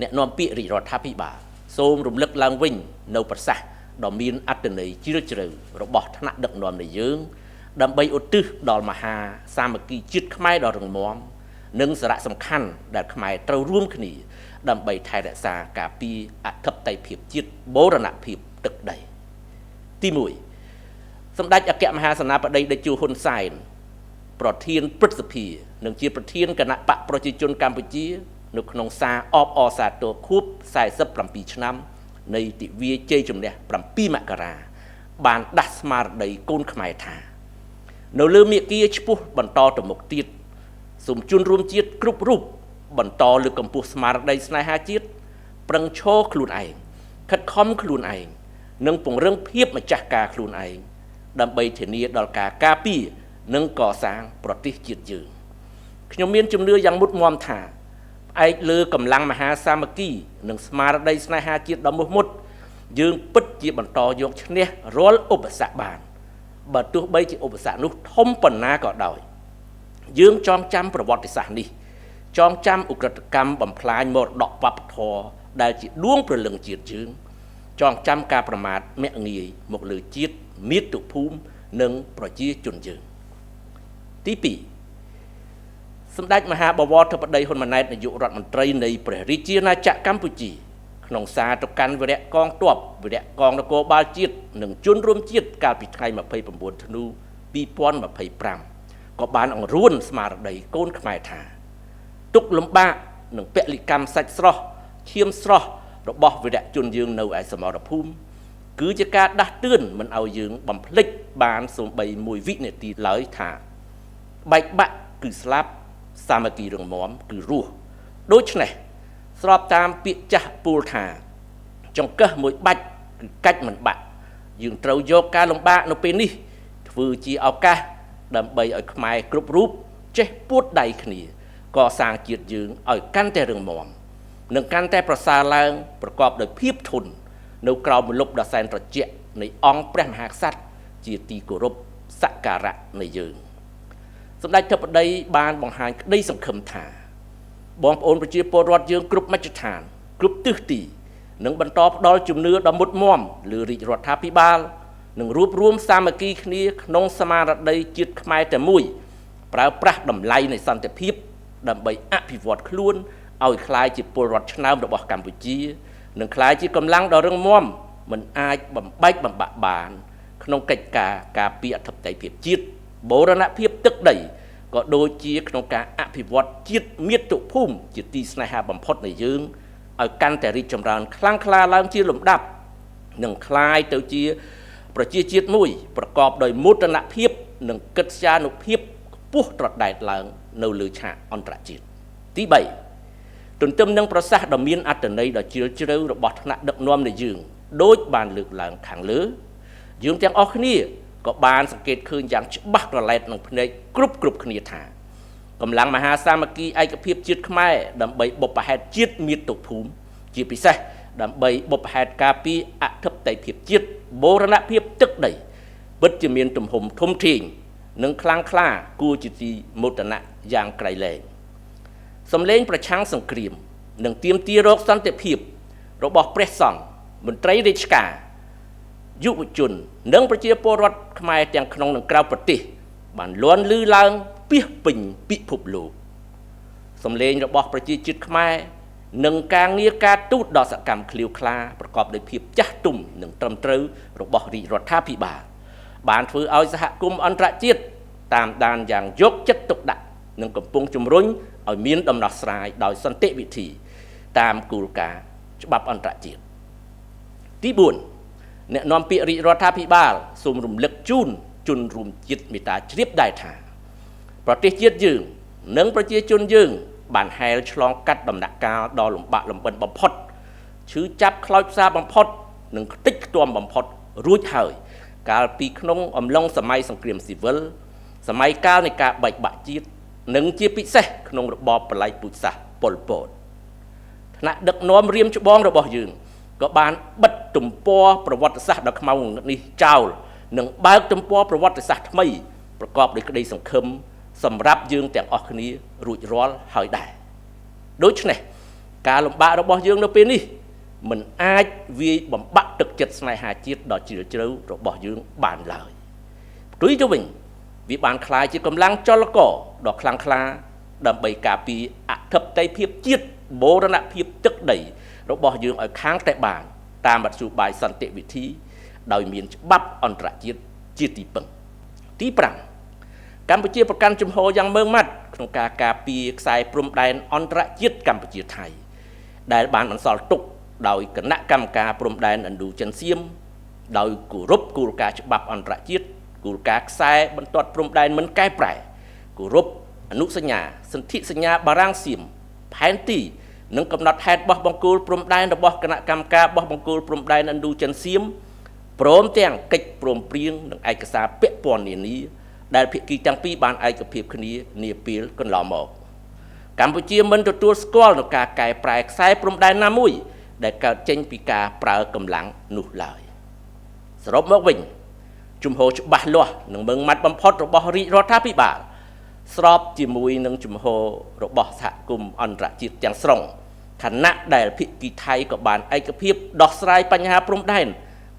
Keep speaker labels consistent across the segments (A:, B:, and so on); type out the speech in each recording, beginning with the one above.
A: អ្នកនាំពាក្យរាជរដ្ឋាភិបាលសូមរំលឹកឡើងវិញនៅប្រសាសន៍ដ៏មានអត្ថន័យជ្រាលជ្រៅរបស់ថ្នាក់ដឹកនាំនៃយើងដើម្បីឧទ្ទិសដល់មហាសាមគ្គីជាតិខ្មែរដ៏រឹងមាំនិងសារៈសំខាន់ដែលខ្មែរត្រូវរួមគ្នាដើម្បីថែរក្សាការពារអធិបតេយ្យភាពជាតិបូរណភាពទឹកដីទី1សម្ដេចអគ្គមហាសេនាបតីតេជោហ៊ុនសែនប្រធានព្រឹទ្ធសភានិងជាប្រធានគណៈបកប្រជាជនកម្ពុជានៅក្នុងសារអបអរសាទរខួប47ឆ្នាំនៃទិវាជ័យជំនះ7មករាបានដាស់ស្មារតីកូនខ្មែរថានៅលើមាគ៌ាឆ្ពោះបន្តទៅមុខទៀតសូមជនរួមជាតិគ្រប់រូបបន្តលើកកម្ពស់ស្មារតីស្នេហាជាតិប្រឹងឈរខ្លួនឯងខិតខំខ្លួនឯងនិងពង្រឹងភាពម្ចាស់ការខ្លួនឯងដើម្បីធានាដល់ការការពារនិងកសាងប្រទេសជាតិយើងខ្ញុំមានជំនឿយ៉ាងមុតមមថាផ្អែកលើកម្លាំងមហាសាមគ្គីនិងស្មារតីស្នេហាជាតិដ៏មោះមុតយើងពិតជាបន្តយកឈ្នះរាល់ឧបសគ្គបានបើទោះបីជាឧបសគ្គនោះធំប៉ុណ្ណាក៏ដោយយើងចងចាំប្រវត្តិសាស្ត្រនេះចងចាំឧក្រិដ្ឋកម្មបំផ្លាញមរតកវប្បធម៌ដែលជាដួងព្រលឹងជាតិយើងចងចាំការប្រមាថមាក់ងាយមកលើជាតិមាតុភូមិនិងប្រជាជនយើងទី2សម្ដេចមហាបវរធិបតីហ៊ុនម៉ាណែតនាយករដ្ឋមន្ត្រីនៃព្រះរាជាណាចក្រកម្ពុជាក្នុងសារទៅកាន់វីរៈកងទ័ពវីរៈកងនគរបាលជាតិនិងជនរួមជាតិកាលពីថ្ងៃ29ធ្នូ2025ក៏បានអង្រួនស្មារតីកូនខ្មែរថាទុកលំបាកនិងពលិកម្មសាច់ស្រស់ឈាមស្រស់របស់វីរៈជនយើងនៅឯសមរភូមិគឺជាការដាស់តឿនមិនឲ្យយើងបំភ្លេចបានសូម្បីមួយវិនាទីឡើយថាបែកបាក់គឺស្លាប់សាមគ្គីរឹងមាំគឺរស់ដូច្នេះស្របតាមពាក្យចាស់ពូលថាចង្កឹះមួយបាច់គឺកាច់មិនបាក់យើងត្រូវយកការលំបាកនៅពេលនេះធ្វើជាឱកាសដើម្បីឲ្យខ្មែរគ្រប់រូបចេះពួតដៃគ្នាកសាងជាតិយើងឲ្យកាន់តែរឹងមាំនិងកាន់តែប្រសើរឡើងប្រកបដោយភាពធន់នៅក្រោមម្លប់ដ៏សែនត្រជាក់នៃអង្គព្រះមហាក្សត្រជាទីគោរពសក្ការៈនៃយើងសម្ដេចធិបតីបានបង្ហាញក្តីសង្ឃឹមថាបងប្អូនប្រជាពលរដ្ឋយើងគ្រប់មជ្ឈដ្ឋានគ្រប់ទិសទីនឹងបន្តផ្ដល់ជំនឿដ៏មុតមមលើរាជរដ្ឋាភិបាលនិងរួបរួមសាមគ្គីគ្នាក្នុងស្មារតីជាតិខ្មែរតែមួយប្រើប្រាស់តម្លៃនៃសន្តិភាពដើម្បីអភិវឌ្ឍខ្លួនឲ្យក្លាយជាពលរដ្ឋឆ្នើមរបស់កម្ពុជានិងក្លាយជាកម្លាំងដ៏រឹងមាំមិនអាចបំបែកបំបាក់បានក្នុងកិច្ចការការពារអធិបតេយ្យភាពជាតិបូរណភាពទឹកដីក៏ដូចជាក្នុងការអភិវឌ្ឍជាតិមាតុភូមិជាទីស្នេហាបំផុតនៃយើងឲ្យកាន់តែរីកចម្រើនខ្លាំងក្លាឡើងជាលំដាប់និងក្លាយទៅជាប្រជាជាតិមួយប្រកបដោយមោទនភាពនិងកិត្យានុភាពខ្ពស់ត្រដែតឡើងនៅលើឆាកអន្តរជាតិទី3ទន្ទឹមនឹងប្រសាសន៍ដ៏មានអត្ថន័យដ៏ជ្រាលជ្រៅរបស់ថ្នាក់ដឹកនាំនៃយើងដូចបានលើកឡើងខាងលើយើងទាំងអស់គ្នាក៏បានសង្កេតឃើញយ៉ាងច្បាស់ក្រឡែតនឹងភ្នែកគ្រប់គ្នាថាកម្លាំងមហាសាមគ្គីឯកភាពជាតិខ្មែរដើម្បីបុព្វហេតុជាតិមាតុភូមិជាពិសេសដើម្បីបុព្វហេតុការពារអធិបតេយ្យភាពជាតិបូរណភាពទឹកដីពិតជាមានទំហំធំធេងនិងខ្លាំងក្លាគួរជាទីមោទនៈយ៉ាងក្រៃលែងសម្លេងប្រឆាំងសង្គ្រាមនិងទាមទាររកសន្តិភាពរបស់ព្រះសង្ឃមន្ត្រីរាជការយុវជននិងប្រជាពលរដ្ឋខ្មែរទាំងក្នុងនិងក្រៅប្រទេសបានលាន់ឮឡើងពាសពេញពិភពលោកសម្លេងរបស់ប្រជាជាតិខ្មែរនិងការងារការទូតដ៏សកម្មឃ្លាវខ្លាប្រកបដោយភាពចាស់ទុំនិងត្រឹមត្រូវរបស់រាជរដ្ឋាភិបាលបានធ្វើឲ្យសហគមន៍អន្តរជាតិតាមដានយ៉ាងយកចិត្តទុកដាក់និងកំពុងជំរុញឲ្យមានដំណោះស្រាយដោយសន្តិវិធីតាមគោលការណ៍ច្បាប់អន្តរជាតិទី4អ្នកនាំពាក្យរាជរដ្ឋាភិបាលសូមរំលឹកជូនជនរួមជាតិមេត្តាជ្រាបដែរថាប្រទេសជាតិយើងនិងប្រជាជនយើងបានហែលឆ្លងកាត់ដំណាក់កាលដ៏លំបាកលំបិនបំផុតឈឺចាប់ខ្លោចផ្សាបំផុតនិងខ្ទេចខ្ទាំបំផុតរួចហើយកាលពីក្នុងអំឡុងសម័យសង្គ្រាមស៊ីវិលសម័យកាលនៃការបែកបាក់ជាតិនិងជាពិសេសក្នុងរបបប្រល័យពូជសាសន៍ប៉ុលពតថ្នាក់ដឹកនាំរៀមច្បងរបស់យើងក៏បានបិទទំព័រប្រវត្តិសាស្ត្រដ៏ខ្មៅងងឹតនេះចោលនិងបើកទំព័រប្រវត្តិសាស្ត្រថ្មីប្រកបដោយក្តីសង្ឃឹមសម្រាប់យើងទាំងអស់គ្នារួចរាល់ហើយដែរដូច្នេះ ការលំបាករបស់យើងនៅពេលនេះមិនអាចវាយបំបាក់ទឹកចិត្តស្នេហាជាតិដ៏ជ្រាលជ្រៅរបស់យើងបានឡើយផ្ទុយទៅវិញវាបានក្លាយជាកម្លាំងចលករដ៏ខ្លាំងក្លាដើម្បីការពារអធិបតេយ្យភាពជាតិបូរណភាពទឹកដីរបស់យើងឲ្យខាងតែបានតាមមធ្យោបាយសន្តិវិធីដោយមានច្បាប់អន្តរជាតិជាទីពឹងទី5កម្ពុជាប្រកាន់ជំហរយ៉ាងម៉ឺងម៉ាត់ក្នុងការការពារខ្សែព្រំដែនអន្តរជាតិកម្ពុជាថៃដែលបានបន្សល់ទុកដោយគណៈកម្មការព្រំដែនឥណ្ឌូចិនសៀមដោយគោរពគោលការណ៍ច្បាប់អន្តរជាតិគោលការណ៍ខ្សែបន្ទាត់ព្រំដែនមិនកែប្រែគោរពអនុសញ្ញាសន្ធិសញ្ញាបារាំងសៀមផែនទីនិងកំណត់ហេតុបោះបង្គោលព្រំដែនរបស់គណៈកម្មការបោះបង្គោលព្រំដែនឥណ្ឌូចិនសៀមព្រមទាំងកិច្ចព្រមព្រៀងនិងឯកសារពាក់ព័ន្ធនានាដែលភាគីទាំងពីរបានឯកភាពគ្នានាពេលកន្លងមកកម្ពុជាមិនទទួលស្គាល់នូវការកែប្រែខ្សែព្រំដែនណាមួយដែលកើតចេញពីការប្រើកម្លាំងនោះឡើយសរុបមកវិញជំហរច្បាស់លាស់និងម៉ឺងម៉ាត់បំផុតរបស់រាជរដ្ឋាភិបាលស្របជាមួយនឹងជំហររបស់សហគមន៍អន្តរជាតិទាំងស្រុងខណៈដែលភាគីថៃក៏បានឯកភាពដោះស្រាយបញ្ហាព្រំដែន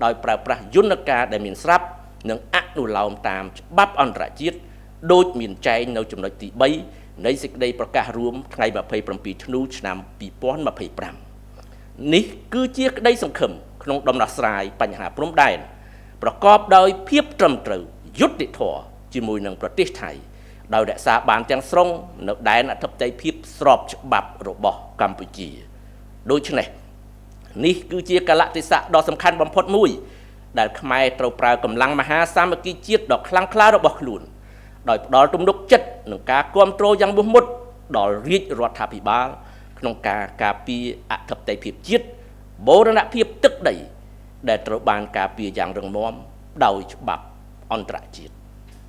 A: ដោយប្រើប្រាស់យន្តការដែលមានស្រាប់និងអនុលោមតាមច្បាប់អន្តរជាតិដូចមានចែងនៅចំណុចទី3នៃសេចក្តីប្រកាសរួមថ្ងៃ27ធ្នូឆ្នាំ2025នេះគឺជាក្តីសង្ឃឹមក្នុងដំណោះស្រាយបញ្ហាព្រំដែនប្រកបដោយភាពត្រឹមត្រូវយុត្តិធម៌ជាមួយនឹងប្រទេសថៃដោយរក្សាបានទាំងស្រុងនៅដែនអធិបតេយ្យភាពស្របច្បាប់របស់កម្ពុជាដូច្នេះនេះគឺជាកលៈទេសៈដ៏សំខាន់បំផុតមួយដែលខ្មែរត្រូវប្រើកម្លាំងមហាសាមគ្គីជាតិដ៏ខ្លាំងក្លារបស់ខ្លួនដោយផ្ដល់ទំនុកចិត្តនិងការគ្រប់គ្រងយ៉ាងមោះមុតដល់រាជរដ្ឋាភិបាលក្នុងការការពារអធិបតេយ្យភាពជាតិបូរណភាពទឹកដីដែលត្រូវបានការពារយ៉ាងរឹងមាំដោយច្បាប់អន្តរជាតិ។